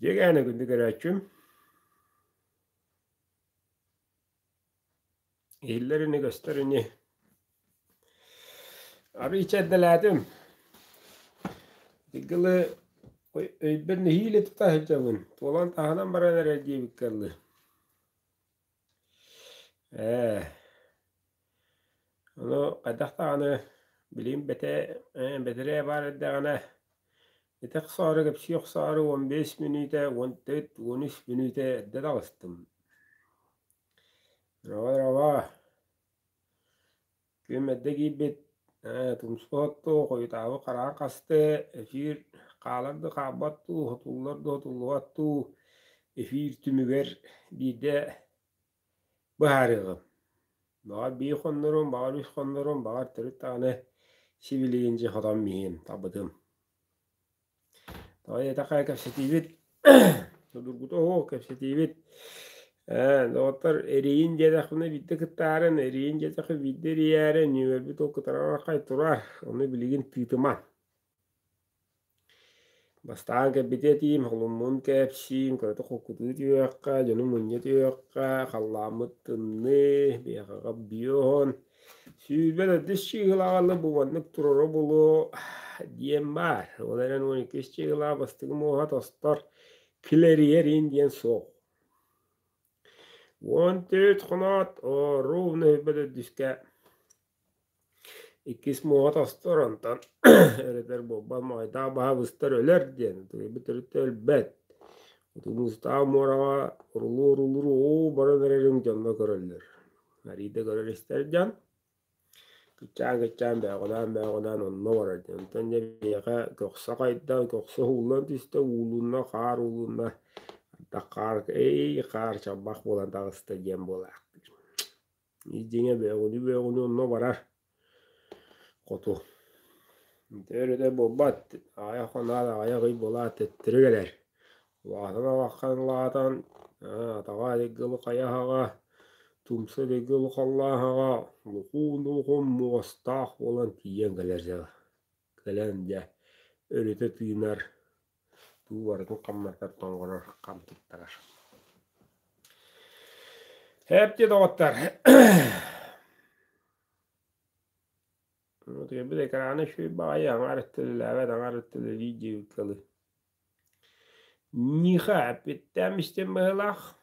Дьиэ күндү көрөөччүм, иһиллэр ини, көстөр ини. Арыыча эрдэлээтим. Дьыгылы өйбөр нэһиилэ тута сылдьабын. Туолан таһынан баран эрэр диэбиккэ дылы. Ээ, ону хайдах даҕаны билигин бэтэ бэтэрээ баар эрдэҕинэ ити охсоору кэпсии охсоору 15 мүнүүтэ, 14, 13 мүнүүтэ эрдэ таҕыстым. Дорообо, күн эрдэ киирбит, тумсу оттуу, хойутаабыт хараҕын хасты, эфир хаалар да хаалбат дуу, сотуллар да сотуллубат дуу, эфир түмүгэр биирдэ быһаарыаҕым. Баҕар биир хоннорум, баҕар үс хоннорум, баҕар төрүт даҕаны сибилигин дьэ хотон миһиэм, талбытым. Тоҕо диэтэххэ кэпсэтиибит судургута оһох кэпсэтиибит ээ доҕоттор эрийин диэтэхпинэ биирдэ кыттаарын, эрийин диэтэххэ биирдэ эрийээрин, нүөмэрбит ол кытарархай турар, ону билигин тыытыма. Бастаан кэлбити этиим, холуммун кэпсиим, кыратык холкутуу түһүөххэ, дьону мунньа түһүөххэ, халлааммыт тымныы, биһиэхэҕэ биоһон, 24 чыыһылаҕаны бу маннык турара буолуо диэн баар. Ол эрэн 12 чыыһылаах бастакы муоһа тостор, килэрийэр иин диэн суох. 14 хоноот, ровно 24-үскэ Иккис муоһа тостор, онтон эбэтэр буолбат моойдоох баһа быстар өлөр диэн, утуйбут төрүт өлбөт. Утумуустаах муораҕа урулуу-урулуур уу баран эрэрин дьонно көрөллөр. Арыйда көрөр-истэр дьон кыччаан-кыччаан бөөҕүнээн-бөөҕүнээн онно барар диэн. Онтон дьэ биһиэхэ көхсө хайда, көхсө уһуллан түстэ, уулунна, хаар уулунна, ардах хаар, эй хаар чалбах буолан таҕыста диэн буолаахтыыр. Дьиҥэ бөөҕүнүү-бөөҕүнүү онно барар хоту. Өрүтэ буолбат, аҕыйах хоноот, аҕыйах ый буолаат төттөрү кэлэр. Улаатан алаххан улаатан, атаҕа дьыгыл хайаһаҕа, тумса дьыгыл халлааһаҕа, лукуун-лукуун муостаах буолан тиийэн кэлэр дьэ. Кэлэн дьэ өрүтэ тыынар, туу барытын хамнатар, тоҥорор, хам туттарар. Эптиэ доҕоттор Утуйбут экрана үчүгэй баҕайы аҥаар өттүлээбэт, аҥаар өттүлэлии диэбиккэ дылы. Ньыха эппиттээн истэн быһыылаах.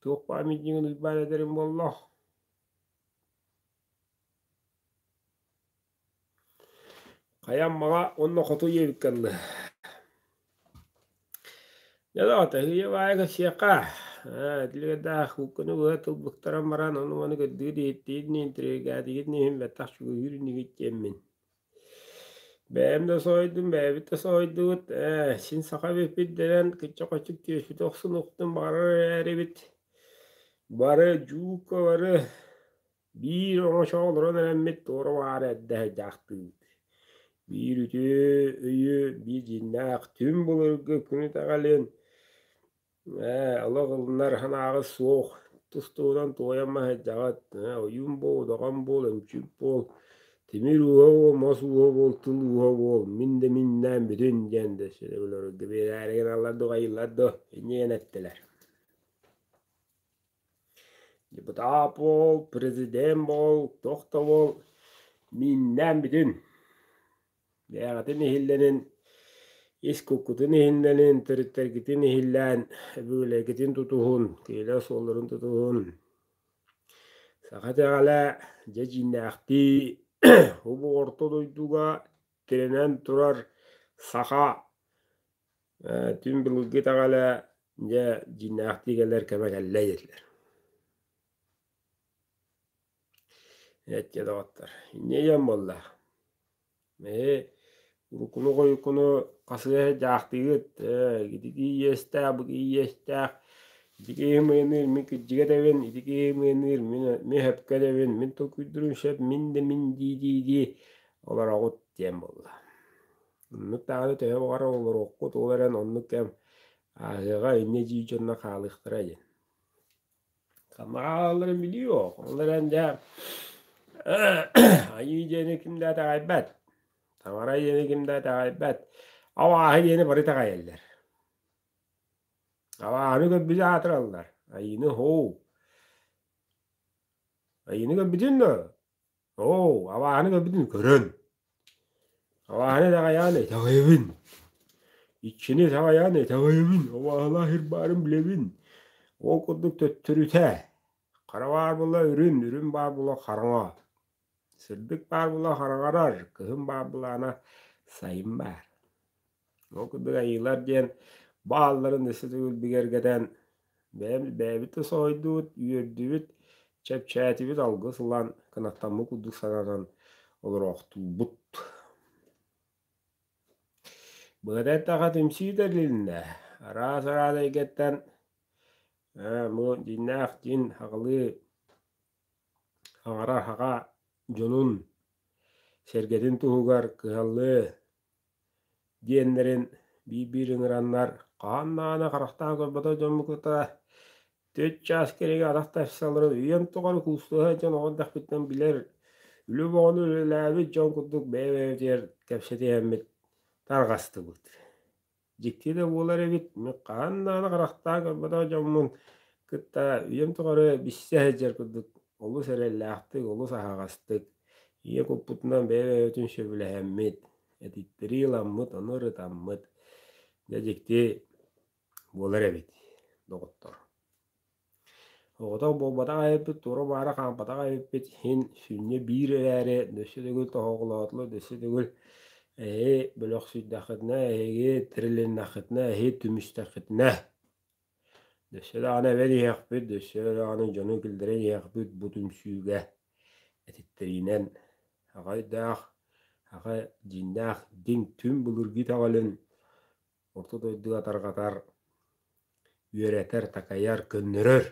Туох памятнигын Уйбаан этэрим буолла? Хайа Аммаҕа уонна хоту диэбиккэ дылы. Дьэ доҕоттор, эһиги баайы кэпсиэххэ. Ээ, итилэрдээх куукканы быһа тылбыктаран баран ону-маны көрдүүр иһиттиир интригээтигит иһин бэттэх чугаһыыр инигит диэммин. Бэйэм да соһуйдум, бэйэбит да соһуйдубут. Ээ, син саха эбиппит дэнэн кычча-хоччук түөспүтү охсунуохпутун баҕарар эрээрибит. Бары дьуука бары Биир оҥочоҕо олорон эрэммит туора баара эрдэ сылдьаахтыыбыт. Биир үтүө өйү, биир дьиҥнээх түҥ былыргы күн итэҕэлин ээ, олох ылынар санааҕыт суох, тус-туһунан туойан сылдьаҕыт, ээ, ойуун буол, удаҕан буол, эмчит буол, тимир ууһа буол, мас ууһа буол, тыл ууһа буол, мин да миннээн бүтүн диэн да сүрү биэрээри гыналлар дуу, хайыыллар дуу, инньэ гэн эттилэр. Депутат буол, президент буол, туох да буол, мииннээн бүтүн. Бэйэҕитин иһиллэнин, ис куккутун иһиллэнин, төрүттэргитин иһиллээн, өбүгэлэргитин тутуһун, кинилэр суолларын тутуһун. Саха итэҕэлэ дьэ дьиҥнээхтии бу орто дойдуга тирэнэн турар саха Түн былыргы итэҕэлэ дьэ дьиҥнээхтии кэлэр кэмэ кэллэ диэтилэр. Эттиэ доҕоттор, инньэ диэн буолла. Эһи уруккуну-хойуккуну хасыһа дьаахтыыгыт, ээ ити киһи иэстээх, бу киһи иэстээх, ити киһи мыыныыр, мин кырдьыга этэбин, ити киһи мыыныыр, мин мин сөпкө этэбин, мин толкуйдуурум сөп, мин да мин дии-дии-дии олороҕут диэн буолла. Оннук даҕаны төһө баҕарар олоруоххут, ол эрэн оннук кэм ааһыаҕа, инньэ дии дьонно хаалыахтара диэн. Ханна хаалалларын билии суох. Ол эрэн дьэ айыы диэни ким да итэҕэйбэт. Таҥара диэни ким да итэҕэйбэт. Абааһы диэни бары итэҕэйэллэр. Абааһыны көрбүтү аатыраллар. Айыыны һоу. Айыыны көрбүтүн дуо? Оо, абааһыны көрбүтүн көрөн. Абааһыны итэҕэйэҕин итэҕэйэбин. Иччини итэҕэйэҕин итэҕэйэбин. Абааһылаах сир баарын билэбин. Ол курдук төттөрүтэ. Хара баар буола үрүн, үрүн баар буола хараҥа. Сырдык баар буола хараҥарар, кыһын баар буолаана сайын баар. Ол курдук айыылар диэн баалларын өссө төгүл бигэргэтэн бэйэм бэйэбит да соһуйдубут, үөрдүбүт, чэпчээтибит, алгыс ылан, кынаттаммыт курдук сананан олороохтуубут. Быһата эттэххэ түмсүү тэрилиннэ. Араас-араас эйгэттэн бу дьиҥнээх дьиҥ аҕалыы аҥара аҕа дьонун сэргэтин туһугар кыһаллыы диэннэрин биир-биир ыҥыраннар хаһан даҕаны харахтаан көрбөтөх дьоммут кытта түөрт чаас кэриҥэ атах тахсалларын үйэм тухары куустуһа дьон оҕо эрдэхпиттэн билэр үлэ бөҕөнү үлэлээбит дьон курдук бэйэ-бэйэбитигэр кэпсэтиһэммит тарҕастыбыт. Дьикти да буолар эбит, мин хаһан даҕаны харахтаан көрбөтөх дьоммун кытта үйэм тухары билсэ сылдьар курдук олус эрэллээхтик, олус аһаҕастык, ийэ куппутунан бэйэ-бэйэбитин сөбүлэһэммит, этиттэрии ыламмыт, ону ырытаммыт, дьэ дьикти буолар эбит, доҕоттор. Оҕотох буолбатах эбиппит, туора-маара хаампатах эбиппит иһин сүнньэ биир эрээри, өссө төгүл тоһоҕолоотулар, өссө төгүл эһиги бөлөхсүйдэххитинэ, эһиги тэрилиннэххитинэ, эһиги түмүстэххитинэ өссө даҕаны эбэн иһиэхпит, өссө даҕаны дьону киллэрэн иһиэхпит бу түмсүүгэ этиттэриинэн аҕа өйдөөх, аҕа дьиҥнээх дьиҥ түҥ былыргы итэҕэлин Орто дойдуга тарҕатар, үөрэтэр, такайар, көннөрөр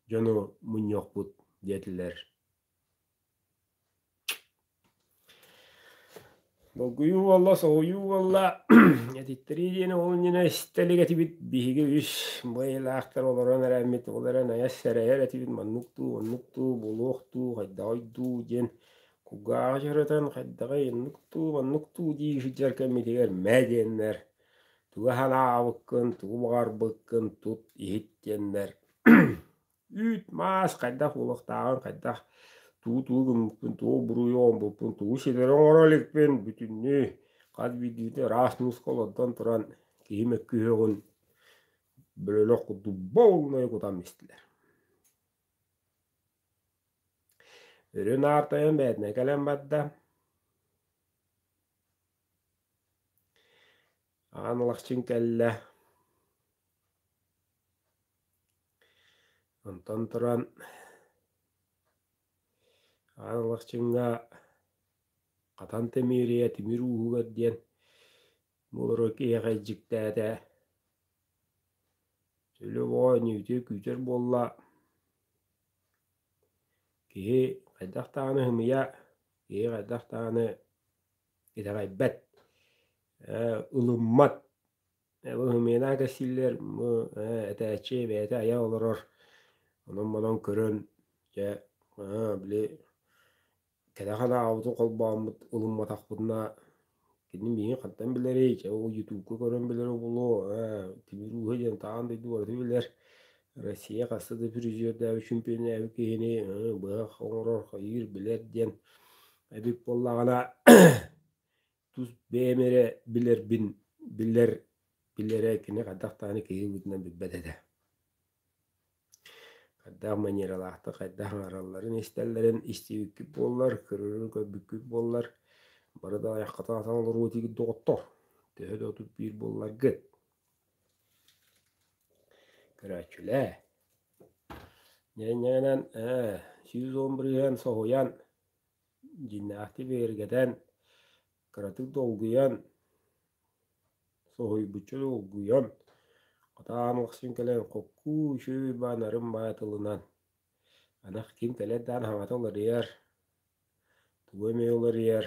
дьону мунньуохпут диэтилэр. Долгуйуу буолла, соһуйуу буолла, этиттэрии диэни ол иннинэ истэ илик этибит, биһиги үс быйылаахтар олорон эрэммит, ол эрэн айас сэрэйэр этибит, маннык дуу, оннук дуу, буолуох дуу, хайдаҕый дуу диэн Кулгааҕы дьарытан хайдаҕый иннук дуу, маннык дуу дии сылдьар кэммитигэр мэ диэннэр, тугу санаабыккын, тугу баҕарбыккын тут, иһит диэннэр үүт-маас хайдах буолуохтааҕын, хайдах тугу-тугу гыммыппын, тугу буруйу оҥорбуппун, тугу ситэри оҥоро иликпин бүтүннүү хас биирдиитин ыраас мууска олордон туран киһи мөккүһүөҕүн бөлөнөх курдук боолунай кутан истилэр. Өрүн аартайан бээтинэ кэлэн барда. Аан Алахчын кэллэ. Онтон туран Аан Алахчыҥҥа Хатан Тэмиэрийэ тимир ууһугар диэн буолар киһиэхэ илдьиктээтэ. Сүлү оҕо үтүө күүтэр буолла. Киһи хайдах даҕаны ымыйа, киһи хайдах даҕаны итэҕэйбэт, ылыммат. Бу ымыйанаа кэпсииллэр, бу этээччи бэйэтэ айа олорор, онон-манан көрөн, дьэ, били Кэтэх анаабытын холбооммут ылымматахпытына кини миигин хантан билэрий, чэ ол ютубка көрөн билэрэ буолуо, ээ тимир ууһа диэн таан дойду барыта билэр, Россия хаста да призердээбит чемпионнээбит киһини быһах оҥорор, хайыыр, билэр диэн эбит буоллаҕына тус бэйэм эрэ билэрбин билэр билэрэ кини хайдах даҕаны киһи быһыытынан билбэт этэ. Хайдах манералаахтык хайдах аҥаралларын истэллэрин истибиккит буоллар, көрөрүн көрбүккүт буоллар, бары да айаххытын атан олоруо этигит доҕоттор, төһө да 31 буолларгыт. Көрөөччүлээ. Дьэ-инньэ 110% соһуйан, дьиҥнээхтик бигэргэтэн, кыратык долгуйан, Соһуйбучча долгуйан, хатаан охсун кэлэн хоккуу үчүгэй баа нарын баа тылынан ынах ким кэлэр даҕаны саҥата уларыйар, тугу эмэ уларыйар,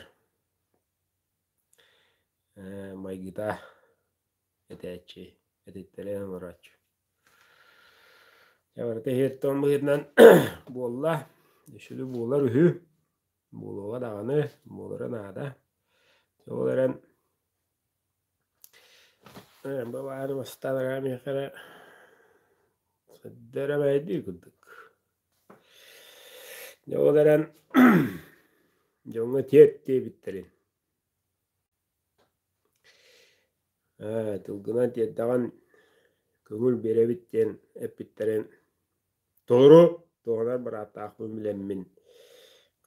майгыта этээччи, этиттэрэн олорооччу. Дьэ барыта иһиэттэн быһыытынан буолла, үсүлү буолар үһү, буолуоҕа даҕаны, буолара наада. Ол эрэн бу бастаан эрэ миэхэ эрэ сырда эрэ мэһэйдиир курдук. Дьэ ол эрэн дьоҥҥо тиэрт диэбиттэрин тылгынан тиэрдэҕин көҥүл биэрэбит диэн эппиттэрин толору туһанар бырааптаахпын билэммин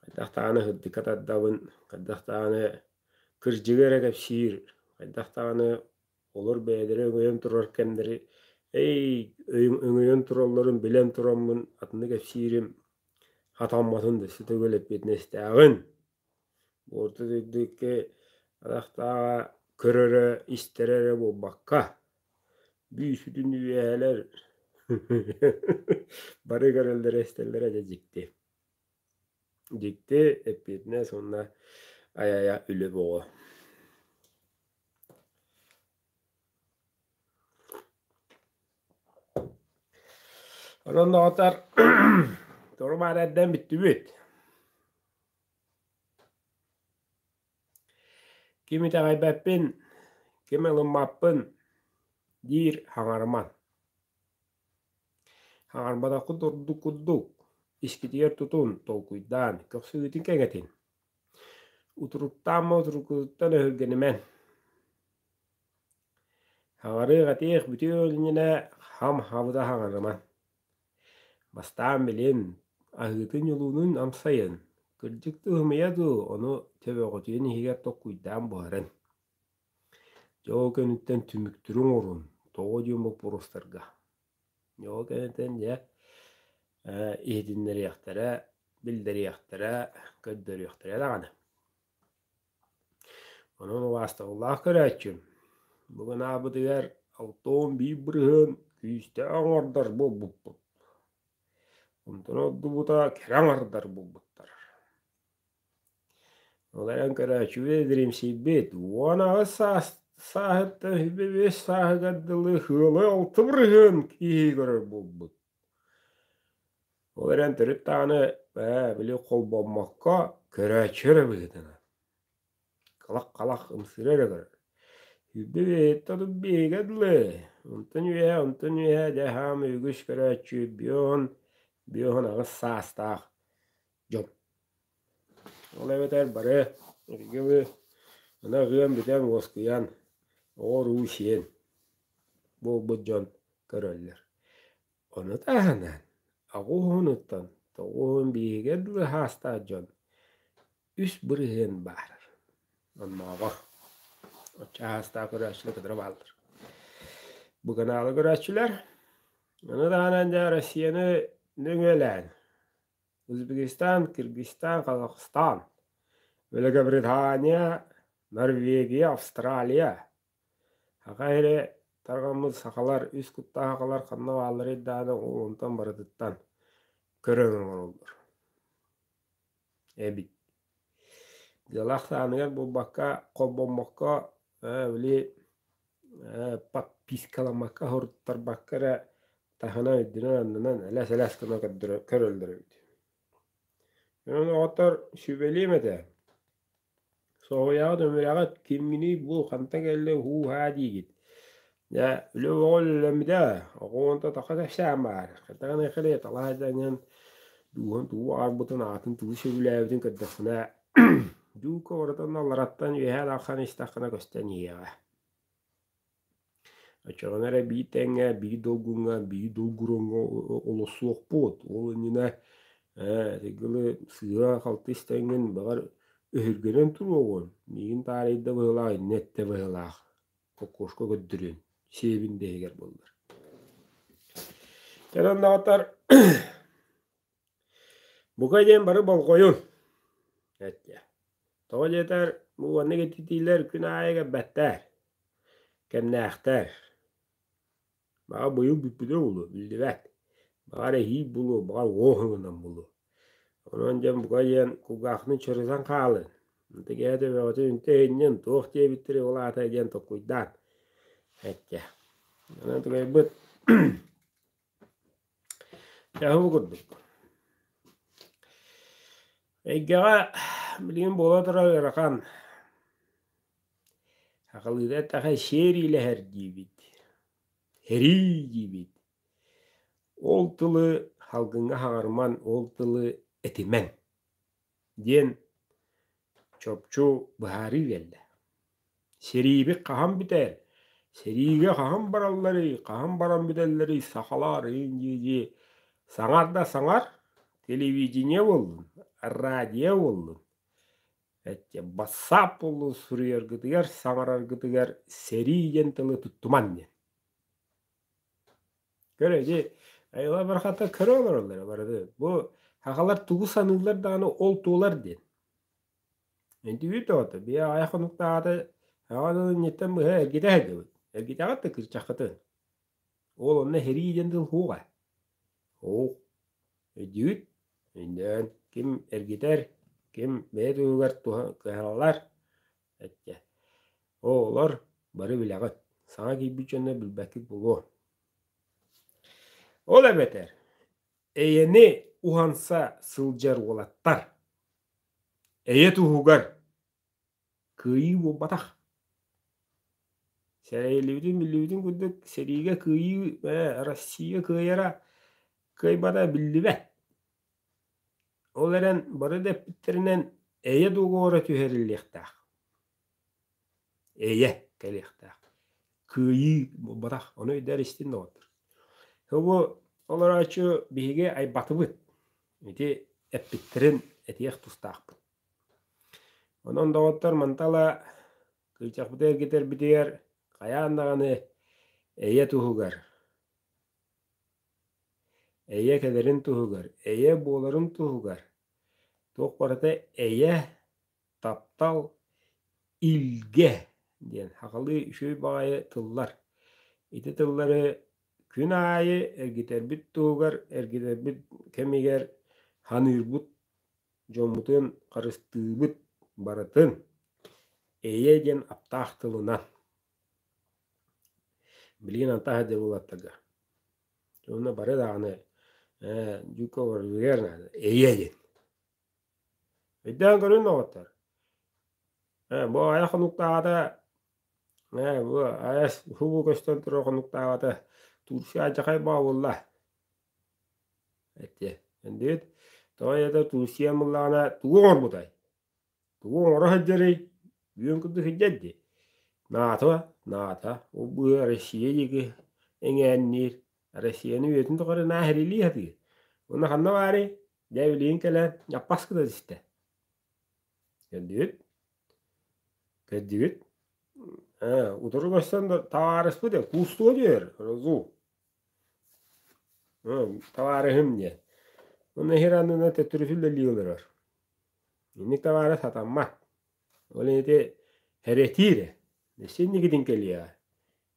хайдах даҕаны сырдыкка тардабын, хайдах даҕаны кырдьыгы эрэ кэпсиир, хайдах даҕаны олор бэйэлэрэ өҥөйөн турар кэмнэри эй өҥөйөн туралларын билэн тураммын атыны кэпсиирим хатамматын да төгүл эппиэтинэстээҕин Бу орто дойду икки атахтааҕа көрөрө, истэрэ эрэ буолбакка, бүүс-бүтүн үөһээлэр бары көрөллөрө, истэллэрэ дьэ дьикти. Дьикти эппиэтинэс уонна айа-айа үлэ бөҕө. Онон доҕоттор, торум аара эрдээн бүттүбүт. Ким итэҕэйбэппин, ким ылыммаппын диир хаҥарыман. Хаҥарбатаххыт ордук курдук, искитигэр тутун, толкуйдаан, көхсүгүтүн кэҥэтин. Утуруктаама утуруккутуттан өһүргэнимэн. Хаҥарыах-этиэх бүтүө иннинэ хам хабыта хаҥарыман. Бастаан билин, аһыытын-ньулуунун амсайын, кырдьык тыһымыйа дуу, ону төбөҕүтүн иһигэр толкуйдаан буһарын. Дьэ ол кэнниттэн түмүктүрү оҥорун, тоҕо диэн боппуруостарга. Дьэ ол кэнниттэн дьэ иһитиннэриэхтэрэ, биллэриэхтэрэ, көрдөрүөхтэрэ даҕаны. Онон убаастабыллаах көрөөччүм, бүгүн аабытыгар 61% күүстээх оҥордор буолбуппут. Онтон ордубута кэрэ аҥардар буолбуттар. Ол эрэн көрөөччүбүт эдиримсийбит 18 саас сааһыттан 25 сааһыгар дылы ыалы 6% киһи көрөр буолбут. Ол эрэн төрүт даҕаны ээ, били холбоммокко көрөөччү эрэ быһыытынан кылах-халах ымсыыра эрэ көрөр. Сүүрбэ биэһигэ дылы, онтон үөһэ, онтон үөһэ дьэ хаамай үгүс көрөөччү 58 саастаах дьон. Ол эбэтэр бары эргили ынах ыам бүтэн уоскуйан, оҕо-уруу сиэн буолбут дьон көрөллөр. Ону таһынан, 80-уттан 95-гэ дылы саастаах дьон 3% баар. Оннооҕор оччо саастаах көрөөччүлэр кытары бааллар. Бу каналы көрөөччүлэр ону таһынан дьэ Россияны нөҥүөлээн Узбекистан, Киргизстан, Казахстан, Великобритания, Норвегия, Австралия Саха сирэ тарҕаммыт сахалар үс куттаах сахалар ханна баалларый даҕаны ол онтон барытыттан көрөн оҥороллор эбит. Дьыала ахсааныгар буолбакка, холбоммокко, били подпискаламмакка, суруттарбакка эрэ таһынан үрдүнэн-аннынан элэс-элэс гына көрөллөр эбит. Онон оҕотор сүбэлиэм этэ Соһуйаҕыт, өмүрэҕит, кимҥиний бу, хантан кэллэ һуу-һаа диигит. Дьэ, үлэ бөҕө үлэлэммитэ, оҕо уонта тоҕо кэпсээн баар. Хатаҕын эхэри талаһа дьаҥын дууһан тугу баҕарбытын, аатын тугу сөбүлээбитин көрдөххүнэ, дьуука барытын аллараттан үөһээ тахсан истэххинэ көстөн иһиэҕэ. Оччоҕуна эрэ биир тэҥҥэ, биир долгуҥҥа, биир долгуруҥҥа олорсуохпут. Ол иннинэ ээ, итигилы сыыһа-халты истэҥҥин, баҕар, өһүргэнэн туруоҕун, миигин таарыйда быһыылаах, иннэ эттэ быһыылаах, кокошка көрдөрүөн, сиэбин да иһигэр буоллар. Кэлэн даҕатар Бука диэн бары болҕойуҥ, эттэ. Тоҕо диэтэр, бу маннык этитиилэр күн аайы кэлбэттэр, кэмнээхтэр. Баҕар быйыл бүппүтэ буолуо, биллибэт. Баҕар эһиил буолуо, баҕар уоһугунан буолуо. Онон дьон бука диэн кулгааххытын чөрөтөн хаалыҥ. Ытыгыһа төбөҕүтүн үнтү иһинньин, туох диэбиттэрий ол аата диэн толкуйдаан, эттэ. Онон тугайбыт Дьэ, бу курдук. Эйгэҕэ билигин буола турар ыарахан. Сахалыыта эттэххэ сиэриилэһэр диибит, һэрии диибит. Ол тылы салгыҥҥа хаҕарыман, ол тылы этимэҥ диэн чопчу быһаарыы кэллэ. Сэриибит хаһан бүтэр? Сэриигэ хаһан баралларый, хаһан баран бүтэллэрий сахалар дии-дии саҥар да саҥар, телевидение буоллун, радио буоллун, эттэ бассаап буоллун суруйаргытыгар, саҥараргытыгар сэрии диэн тылы туттуман диэн. Көр ити айылҕа барахата көрө олороллор барыты. Бу сахалар тугу саныыллар даҕаны ол туолар диэн. Интибит тоҕото биэ аҕыйах хонуктааҕыта аҕа дылы инниттэн быһа эргитэ сылдьыбыт. Эргитэҕит да кырдьаххытын. Ол онно сэрии диэн тыл суоҕа. Суох. Өйдүүгүт? Өйдөөн. Ким эргитэр, ким бэйэ туһугар кыһаллар эттэ. Оҕолор бары билэҕит. Саҥа киирбит дьонно билбэккит буолуо. Ол эбэтэр эйэни уһанса сылдьар уолаттар Эйэ туһугар кыайыы буолбатах. Сэрэйиллибитин биллибитин курдук сэриигэ кыайыы Россия кыайара кыайбата биллибэт. Ол эрэн бары да эппиттэринэн эйэ договора түһэриллиэхтээх. Эйэ кэлиэхтээх. Кыайыы буолбатах. Ону өйдөөр истин доҕоттор. Бу олорооччу биһиги айбатыбыт. Ити эппиттэрин этиэх тустаахпыт. Онон доҕоттор мантала кыычахпыты эргитэрбитигэр хайаан даҕаны эйэ туһугар, эйэ кэлэрин туһугар, эйэ буоларын туһугар туох барыта эйэ таптал, илгэ диэн сахалыы үчүгэй баҕайы тыллар. Ити тыллары күн аайы эргитэрбит туһугар, эргитэрбит кэмигэр саныырбыт, дьоммутун харыстыыбыт барытын эйэ диэн аптаах тылынан. Билигин антах сылдьар уолаттарга. Уонна бары даҕаны ээ дьүүкэ барытыгар наада эйэ диэн. Өйдөөн көрүн доҕоттор. Ээ, бу айа хонуктаабата ээ, бу айас субу көстөн турар хонуктаабата Турция алдьархай баа буолла. Эттиэ. Эндиит тоҕо ийэтэ Турция мыллаҕына тугу оҥорбутай? Тугу оҥоро сылдьарый? Үөн курдук сылдьар дии. НАТО, НАТО, ол быыһа Россия диэки эҥээнниир. Россияны үйэтин тухары наа хэрилии сатыыр. Уонна ханна баарый? Дьэ билигин кэлэн ньаппас гына түстэ. Көрдүгүт? Көрдүгүт? Ээ, утары көрсөн табаарыспыт ээ, куустуга түһэр, розу. Табаарыһым диэн. Уонна иһэр аннынан төттөрү үлэлии олорор. Инник табаара сатаммат. Ол ити хэрэтиир ээ. Өссө инникитин кэлиэҕэ.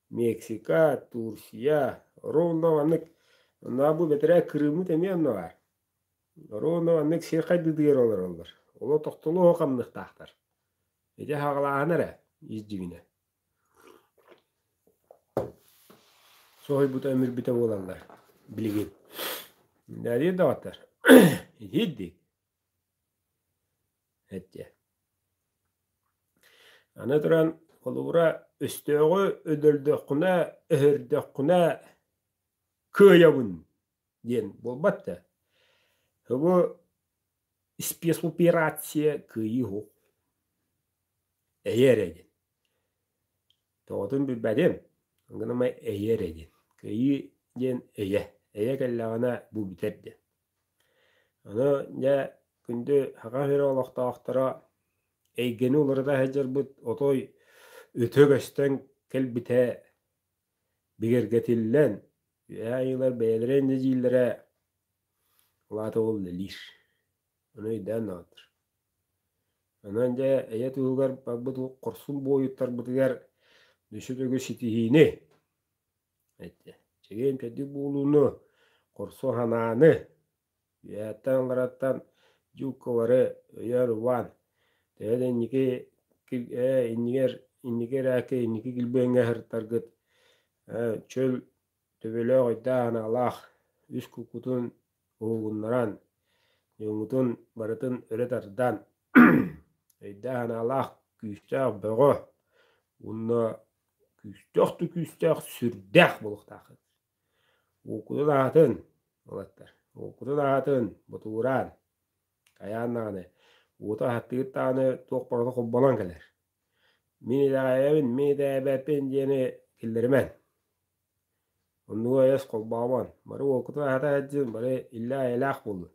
Мексика, Турция, ровно маннык онно бу бэтэрээ Крыммыт эмиэ онно баар. Ровно маннык сир хайдыытыгар олороллор. Олор тохтолуо хамныахтаахтар. Ити хаҕалааһын эрэ ис дьиҥинэ. Соһуйбута өмүрбүтэ буолаллар билигин. Дээдиир доҕоттор итиирдик Эттэ. Аны туран, холобура, өстөөҕү өлөрдөххүнэ, өһөрдөххүнэ кыайабын диэн буолбат да. Бу спецоперация кыайыы суох. Эйэ эрэ диэн. Тоҕотун билбэтим, гынама эйэ эрэ диэн. Кыайыы диэн эйэ. Эйэ кэллэҕинэ бу бүтэр диэн. Ону дьэ күндү Саха сирэ олохтоохторо эйгэни уларыта сылдьарбыт отой өтө көстөн кэлбитэ бигэргэтиллэн, үөһээ айыылар бэйэлэрэ инньэ дииллэрэ ол аата ол үлэлиир. Ону өйдөөн даҕатар. Онон дьэ эйэ туһугар барбыт хорсун буойуттарбытыгар өссө төгүл ситиһиини эттэ. Чэгиэн-чэбдик буолууну, хорсун санааны, үөһэттэн-аллараттан дьууккалары өйөөн-убаан, төһө да инники иннигэр инники эрээккэ инники килбиэҥҥэ сырыттаргыт чөл төбөлөөх өйдөөх-санаалаах үс куккутун уһугуннаран, дьоҥҥутун барытын өрө тардан, өйдөөх-санаалаах, күүстээх, бөҕө. Уонна күүстээх да күүстээх сүрдээх буолуохтааххыт. Уоккутун аһатын, уолаттар, уоккутун аһатын, ботугураан, хайаан даҕаны, уоту аһаттыгыт даҕаны туох барыта холбонон кэлэр. Мин итэҕэйэбин, мин итэҕэйбэппин диэни киллэримэҥ. Оннугу эйэс холбоомон, бары уоккутун аһата сылдьын, бары иллээх-эйэлээх буоллун.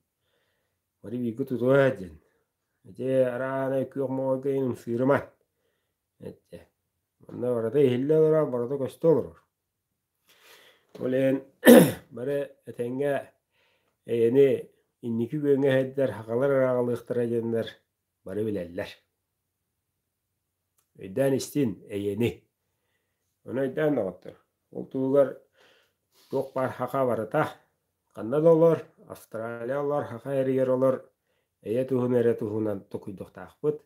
Бары бииргэ тутуһа сылдьын. Ити арааһынай күөх моҕойго иһин ымсыырымаҥ. Эттэ. Манна барыта иһиллэ олорор, барыта көстө олорор. Ол иһин бары этэҥҥэ эйэни инники күөҥҥэ иһэрдэр сахалар эрэ аҕалыахтара диэннэр бары билэллэр. Өйдөөн истин эйэни. Ону өйдөөн доҕоттор. Ол туһугар туох баар саха барыта ханна да олор, Австралия олор, саха эригэр олор, эйэ туһун эрэ туһунан токуйдуохтаахпыт,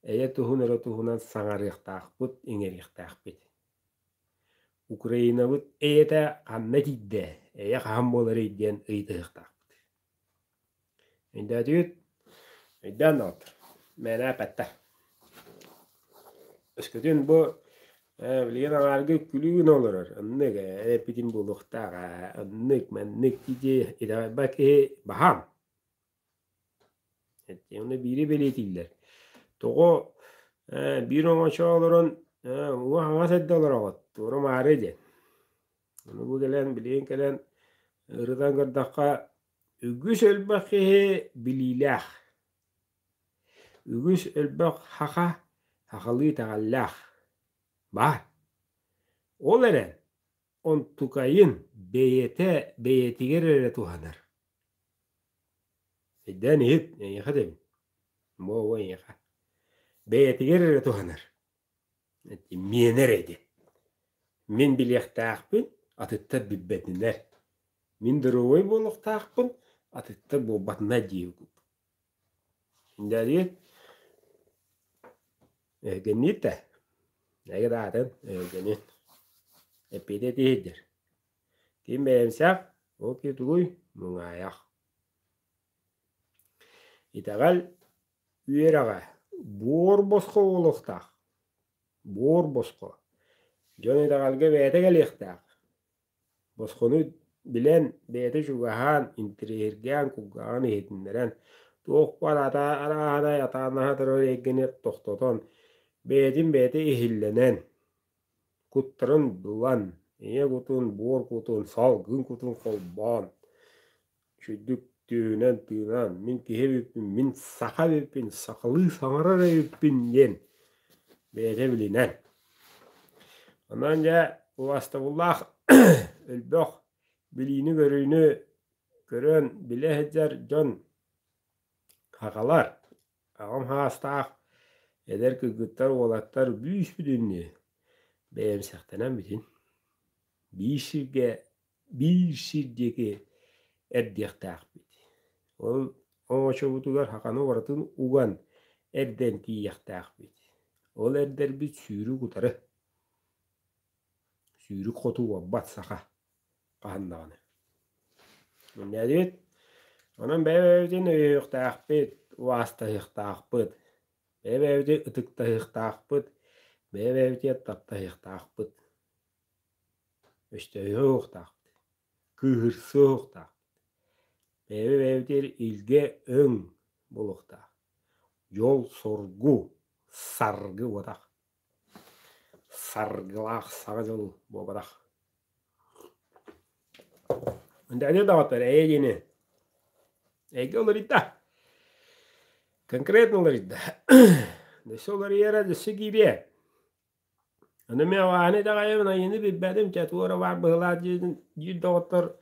эйэ туһун эрэ туһунан саҥарыахтаахпыт, иҥэриэхтээхпит. Украинабыт эйэтэ ханна тиийдэ, эйэ хаһан буоларый диэн ыйытыһыахтаахпыт. Өйдөөтүгүт? Өйдөөн доҕоттор, мээнэ эппэттэр. Өскөтүн бу билигин аҥаарга күлүү гына олорор, оннук эппитим буолуохтаах ээ, оннук, маннык дии итэҕэйбэт киһи баһаам. Ону биири бэлиэтииллэр. Тоҕо биир оҥочо олорон уҥа-хаҥас эрдэ олороҕут, туора-маары диэн. Ону бу кэлэн, билигин кэлэн ырытан көрдөххө, үгүс элбэх киһи билиилээх, үгүс элбэх саха сахалыы итэҕэллээх баар. Ол эрэн онтукайын бэйэтэ бэйэтигэр эрэ туһанар. Өйдөөн иһит, эйиэхэ этэбин. Буо-буо эйиэхэ. Бэйэтигэр эрэ туһанар. Миэнэ эрэ диэн. Мин билиэхтээхпин, атыттар билбэтинэр. Мин доруобай буолуохтаахпын, атыттар буолбатынар диир курдук. Индэриэ өһүгэнниир да, эгэ да атын өһүгэнин. Эппиэтэ тиһирдэр. Ким бэйэмсэх, ол киһи тугуй? Муҥаайах. Итэҕэл үөрэҕэ буор босхо буолуохтаах. Буор босхо. Дьон итэҕэлгэ бэйэтэ кэлиэхтээх. Босхону билэн, бэйэтэ чугаһаан, интэриэһиргээн, кулгааҕын иһитиннэрэн, туох баар арааһынай атаанаһа турар эйгэни тохтотон, бэйэтин бэйэтэ иһиллэнэн, куттарын булан, ийэ кутун, буор кутун, салгын кутун холбоон, үчүгдүк түһүнэн тыынан, мин киһи эбиппин, мин саха эбиппин, сахалыы саҥарар эбиппин диэн бэйэтэ билинэн. Онон дьэ убаастабыллаах элбэх билиини-көрүүнү көрөн билэ сылдьар дьон сахалар аҕам саастаах эдэр кыргыттар, уолаттар бүүс-бүтүннүү бэйэмсэхтэнэн бүтүн биир сиргэ биир сир диэки эрдиэхтээхпит. Ол оҥочобутугар саханы барытын уган эрдэн тиийиэхтээхпит. Ол эрдэрбит сүүрүк утары. Сүүрүк хоту уорбат саха хаһан даҕаны. Инньэ Онон бэйэ-бэйэбитин өйүөхтээхпит, убаастаһыахтаахпыт, бэйэ-бэйэбитин ытыктаһыахтаахпыт, бэйэ-бэйэбитигэр таптаһыахтаахпыт. Өстөөһүө уохтаахпыт, кыыһырсыа уохтаахпыт. Бэйэ-бэйэбитигэр илгэ өҥ буолуохтаах. Дьол-соргу, саргы буотах. Саргылаах саҥа дьыл буолбатах. Дэни доҕоттор, эйэ диэни эйгэ уларыйда. Конкретно уларыйда. Дөссө уларыйара дөссө киириэ. Ону мин абааһыны итэҕэйэбин, айыыны билбэтим, чэ туора баар быһыылаах диир доҕоттор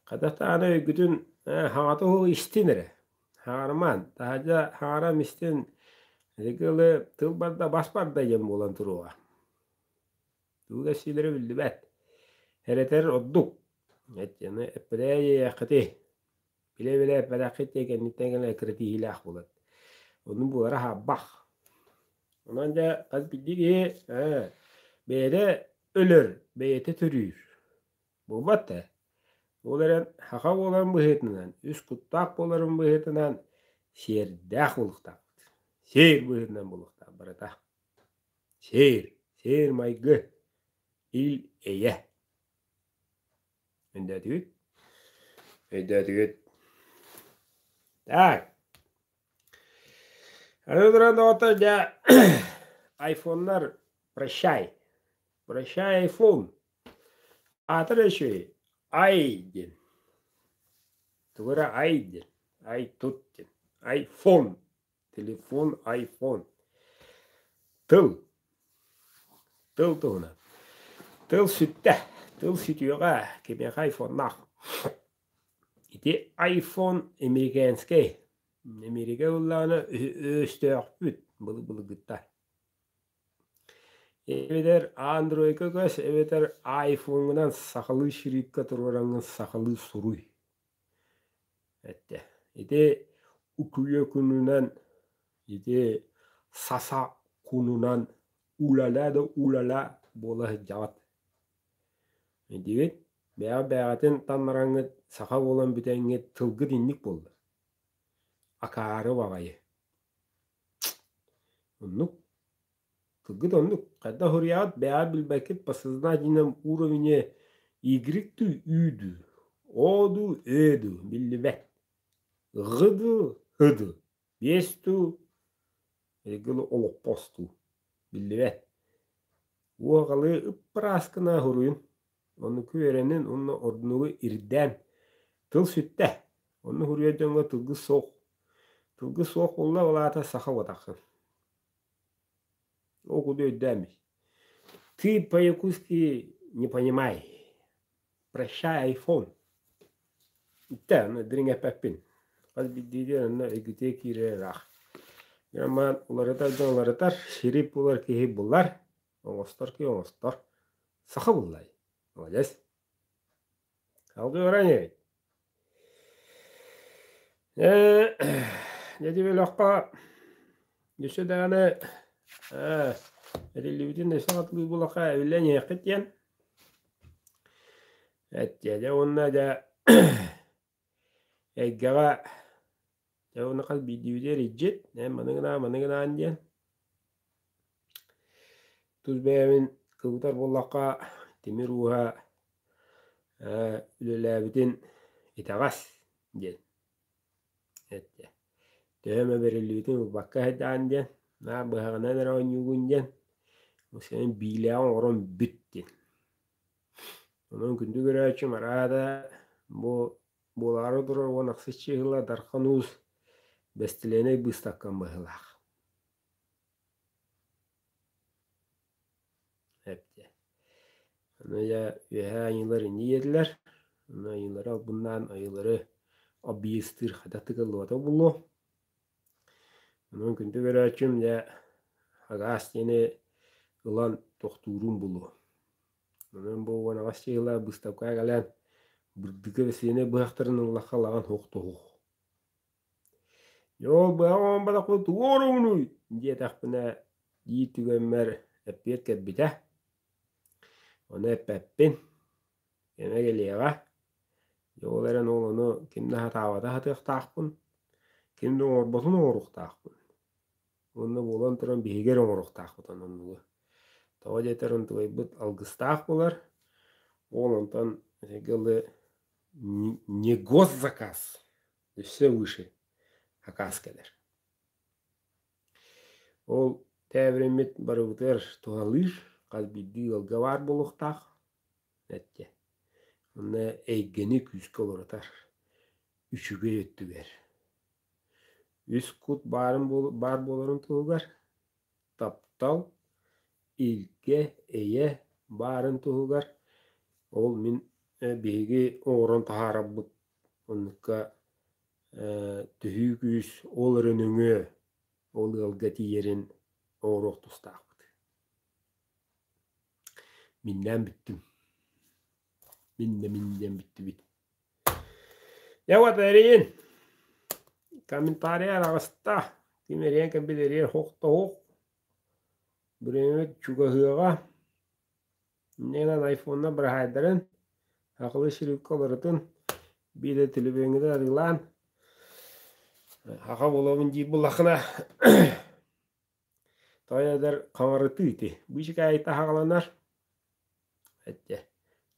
хата даҕаны өйгүтүн хаҥата уһук истин эрэ. Хаҥарымаан, таһырдьа хаҥарам истин, ити ылы тыл барда, бас барда диэн буолан туруоҕа. Тугу кэпсииллэрэ биллибэт. Эрэтэр ордук. Аны эппэрээйиэххитий. Билэ-билэ эппэтэххит диэн кэнниттэн кэлэн эккирэтиһиилээх буолар. Оннук буолара хаалбах. Онон дьэ хас биирдии киһи бэйэтэ өлөр, бэйэтэ төрүүр. Буолбат да. Ол эрэн саха буоларын быһыытынан, үс куттаах буоларын быһыытынан сиэрдээх буолуохтаахпыт. Сиэр быһыытынан буолуохтаах барыта. Сиэр, сиэр. Сиэр-майгы, ил-эйэ. Өйдөөтүгүт? Өйдөөтүгүт? Так. Аны туран доҕоттор дьэ айфоннар прощай. Прощай айфон. Аатар үчүгэй ай диэн. Тугу эрэ ай диэн. Ай тут диэн. Айфон. Телефон, айфон. Тыл. Тыл туһунан. Тыл сүттэ. Тыл сүтүөҕэ. Кимиэхэ айфоннаах. Ити айфон эмиэрикээнскэй. Эмиэрикэ ыллаҕына өстөөхпүт былы-былыргыттан. Эбэтэр Android-ка көс, эбэтэр айфоҥҥунан сахалыы шрифкэ туруораҥҥын сахалыы суруй. Эттэ. Ити үтүө күнүнэн, ити саса кунунан улала да улала буола сылдьаҕыт. Өйдүүгүт? Бэйэҕит-бэйэҕитин таннараҥҥыт саха буолан бүтэҥҥит тылгыт инник буолла. Акаары баҕайы. Оннук. Тылгыт оннук. Хайдах уруйаҕыт бэйэҕит билбэккит подсознательном уровне Y дуу, Ү дуу, О дуу, Ö дуу биллибэт. Ҕ дуу, Һ дуу, биэс дуу, эргил олоппос дуу биллибэт. Уоҕалыы ып-ыраас гына уруйун, оннуку үөрэнин уонна ордунугу ирдээн тыл сүттэ. Онно уруйар дьоҥҥо тылгы суох. Тылгы суох буолла ол аата саха буотаххын. Ол курдук өйдөөн Ты по-якутски не понимай. Прощай, айфон. Иттэ, аны дириҥ эппэппин. Хас биирдиитигэр онно өйгүтүө киирэр ыраах. Роман уларытар дьон уларытар, ширип булар киһи булар, оҥостор киһи оҥостор. Саха буллай. Молодец. Салгыы баран иһэбит. Дьэ бөлөххө өссө даҕаны этиллибитин өссө хатылыы булаха эбиллэн иһиэххит диэн эттэ. Дьэ уонна дьэ эйгэҕэ дьэ уонна хас биирдиибитигэр илдьит, эн маны гынаан, маны гынаан диэн Тус бэйэбин кыбытар буоллахха, тимир ууһа үлэлээбитин итэҕэс диэн эттэ. Төһө эмэ бэриллибитин ылбакка сылдьаҕын диэн, наар быһаҕынан эрэ оонньуугун диэн, сен биилээҕи оҥорон бүт диэн. Онон күндү көрөөччүм араада бу буолаары турар уон ахсыс чыыһыла Дархан Уус бэстилиэнэй быыстапкам быһыылаах. Эптэ. Аны дьэ үөһээ айыылар инньэ диэтилэр. Аны айыылары албыннаан айыылары объездтыыр хайдах тыгыллыбата буолуо. Онон күндү көрөөччүм дьэ агаас диэни ылан тохтуурум буолуо. Онон бу уон аҕыс чыыһыла быыстапкаҕа кэлэн бырдыка бэсиэнэ быһахтарын ыллахха лаҕан суох туһух. Дьол быһах оҥорботохпун тугу оҥоробунуй диэтэхпинэ диир түгэммэр эппиэт кэлбитэ. Ону эппэппин, кэмэ кэлиэҕэ. Дьэ ол эрэн ол ону ким да сатаабата сатыахтаахпын, ким да оҥорботун оҥоруохтаахпын. Уонна буолан туран биһиги эрэ оҥоруохтаахпыт оннугу. Тоҕо диэтэр онтугайбыт алгыстаах буолар. Ол онтон эһиги ылы не госзаказ, өссө выше акаас кэлэр. Ол тээбириммит барыбытыгар туһалыыр, хас биирдии ыалга баар буолуохтаах эттэ. Онно эйгэни күүскэ уларытар үчүгэй өттүгэр. Үс кут баарын баар буоларын туһугар таптал, илгэ, эйэ баарын туһугар ол мин биһиги оҥорон таһаарарбыт оннукка төһүү күүс ол эрэ нөҥүө ол ыалга тиийэрин оҥоруох тустаахпыт. Миннээн бүттүм. Мин да мин диэн бүттүбүт. Дьэ вот эрийин. Комментарий араҕыста. Ким эрийэн кэлбит эрийэр һуох да һуох. Бириэмэбит чугаһыаҕа. Инньэ гынан айфонна быраһаайдарын, сахалыы шрифкэ уларытын, биир да төлөпүөҥҥүтүн арыылаан, саха буолабын диир буоллаххына, Тоҕо эдэр хаҥарытыы ити. Быычыкаайыта хаҕаланар. Эттэ.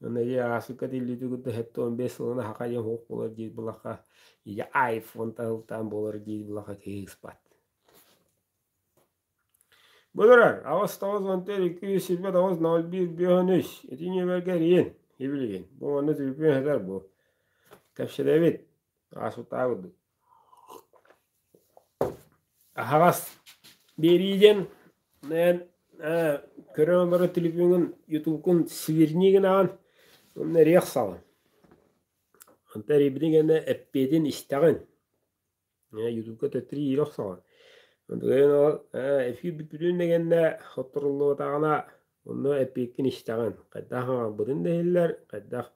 Онно дьэ ааспыкка тиллибити кытта 75 сылына хака диэн суох буолар диир булахха ийэ айфон таһылтаан буолар диир булахха киһи ыспат. Былырар 894 229 01 53 ити нүөмэргэ эрийин ибилигин. Бу манна түлүпүөн сытар бу. Кэпсэтэбит. Ааспыттааҕы курдук. Аһаҕас биэрии диэн эн көрө олорор телефоҥҥун ютубкун сверни гынаҕын уонна эриэх саҕын. Онтон эрийбитиҥ кэннэ эппиэтин истэҕин. Ютубка төттөрү иирэ охсоҕун. Онтукайын ол эфир бүтүн да кэннэ хотторуллубатаҕына онно эппиэккин истэҕин. Хайдах аҥарбытын да иһиллэр, хайдах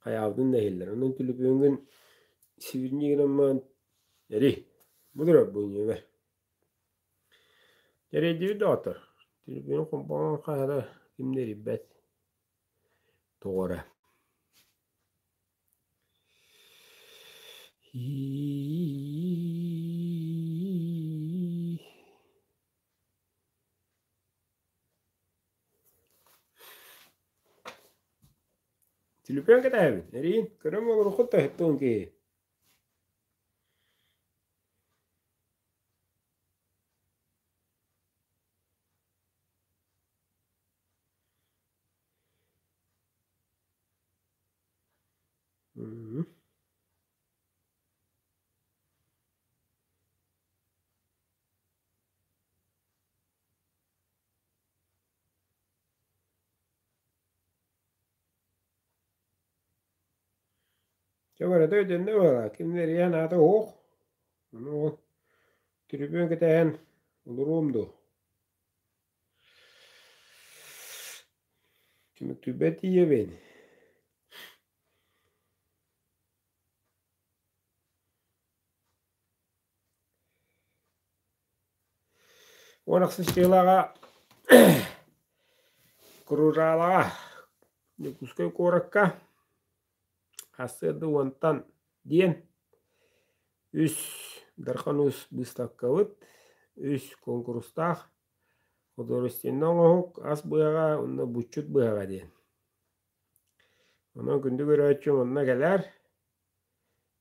хайаабытын да иһиллэр. Онон төлөпүөҥҥүн сибирни гынан Эри, бу турар бу нүөмэр. Тэрийдибит доҕоттор. Төлөпүөнү холбоон хаһара ким да эрийбэт. Тоҕо эрэ. Түлүпүөн кэтэһэбин. Эриин, көрөн олоруккут да туон киһи. Дьэ барыта өйдөннө быһыылаах, ким да эрийэн аата уһуох, ону ол түрүбүөн кэтэһэн олоруом дуо Түмүктүйбэт тиийэбин. Уон ахсыс дьыалаҕа Кружалаҕа Дьокуускай куоракка сарсыарда уонтан диэн үс Дархан Уус быыстапкабыт, үс куонкурустаах художественнай оҥоһук, ас быһаҕа уонна буччут быһаҕа диэн. Онон күндү көрөөччүм онно кэлээр.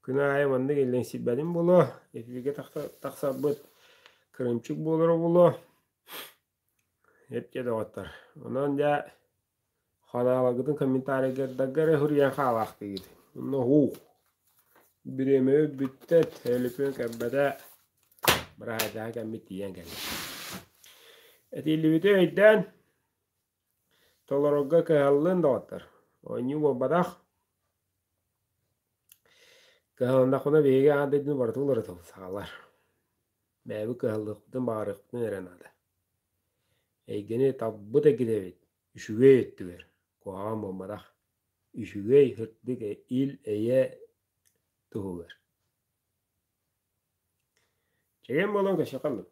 Күн аайы маннык иллэҥсийбэтим буолуо, эфиргэ тахсарбыт кырыымчык буолара буолуо. Эппиэ доҕоттор, онон дьэ ханааларгытын комментарийдарга эрэ суруйан хаалаахтыгыт. Онно һуу, бириэмэбит бүттэ, төлөпүөн кэлбэтэ, быраһаайдаһа кэммит тиийэн кэллэ. Этиллибити өйдөөн, толорорго кыһаллын доҕоттор. Оонньуу буолбатах. Кыһалыннахпына биһиги аан дойдуну барытын уларытабыт сахалар. Бэйэбит кыһаллыахпытын баҕарыахпытын эрэ наада. Эйгэни талбыт эйгэтэбит үчүгэй өттүгэр, куһаҕан буолбатах. Үчүгэй, сырдык ил-эйэ туһугар. Чэгиэн буолан көрсүөххэ оннук.